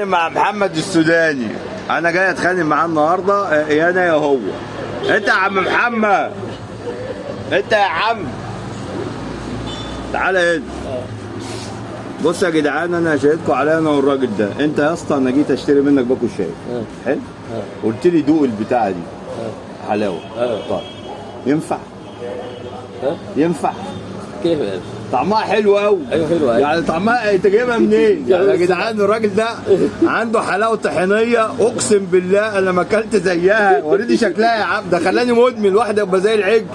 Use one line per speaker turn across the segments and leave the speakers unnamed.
مع محمد السوداني، انا جاي اتخانق معاه النهارده، يا انا يا هو. انت يا عم محمد، انت يا عم تعالى هنا. بص يا جدعان، انا شاهدكم عليا انا والراجل ده. انت يا اسطى، انا جيت اشتري منك باكو شاي حلو، قلت لي دوق البتاعه دي حلاوة. طيب ينفع؟
ها؟
ينفع؟
كيف يعني؟
طعمها حلو قوي.
ايوه حلو، أيوة.
يعني طعمها انت جايبها منين؟ يعني يا جدعان الراجل ده عنده حلاوة طحينيه، اقسم بالله انا ما اكلت زيها. وريني شكلها يا عم، ده خلاني مدمن، الواحد يبقى زي العجل،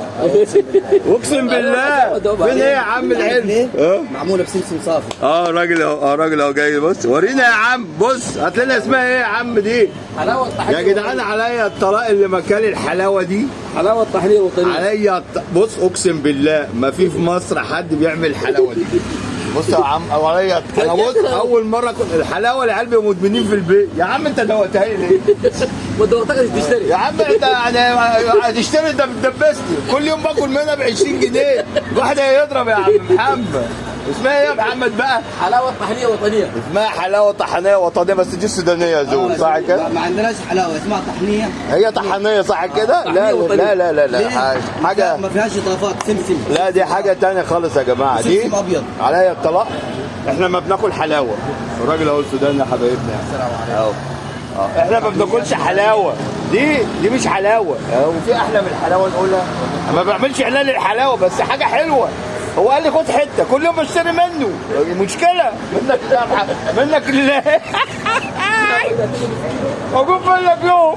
اقسم بالله. فين ايه يا عم العلم؟ اه
معمولة بسمسم صافي.
الراجل اهو، الراجل اهو جاي. بص ورينا يا عم، بص هات لنا اسمها ايه يا عم دي؟
حلاوة الطحينيه.
يا جدعان عليا الطلاق اللي مكان الحلاوة دي،
حلاوة الطحينيه وطنية.
عليا بص اقسم بالله ما في مصر حد بيعمل الحلاوة دي. بص يا عم، او عليا انا بص اول مرة كنت الحلاوة العيال بيبقوا مدمنين في البيت. يا عم انت دوقتها لي ليه؟
ما دوقتكش تشتري.
يا عم انت يعني هتشتري؟ انت بتدبسني كل يوم باكل منها ب 20 جنيه، الواحد هيضرب يا عم محمد. اسمها ايه يا محمد بقى؟
حلاوة طحينيه وطنية.
اسمها حلاوة طحينيه وطنية، بس دي السودانية يا زول، صح كده؟
ما عندناش حلاوة اسمها طحنيه.
هي طحينيه صح كده؟ لا لا لا لا لا، حاجة
ما فيهاش اضافات، سمسم.
لا دي حاجة تانية خالص يا جماعة. دي
سمسم أبيض.
عليا الطلاق احنا ما بناكل حلاوة. الراجل اهو السوداني يا حبايبنا.
السلام عليكم.
اهو احنا ما بناكلش حلاوة، دي مش حلاوة. وفي احلى من الحلاوة نقولها؟ ما بعملش اعلان للحلاوة، بس حاجة حلوة. هو قال لي خد حتة، كل يوم بشتري منه. مشكلة منك لله يا محمد، منك لله. موجود منك يوم.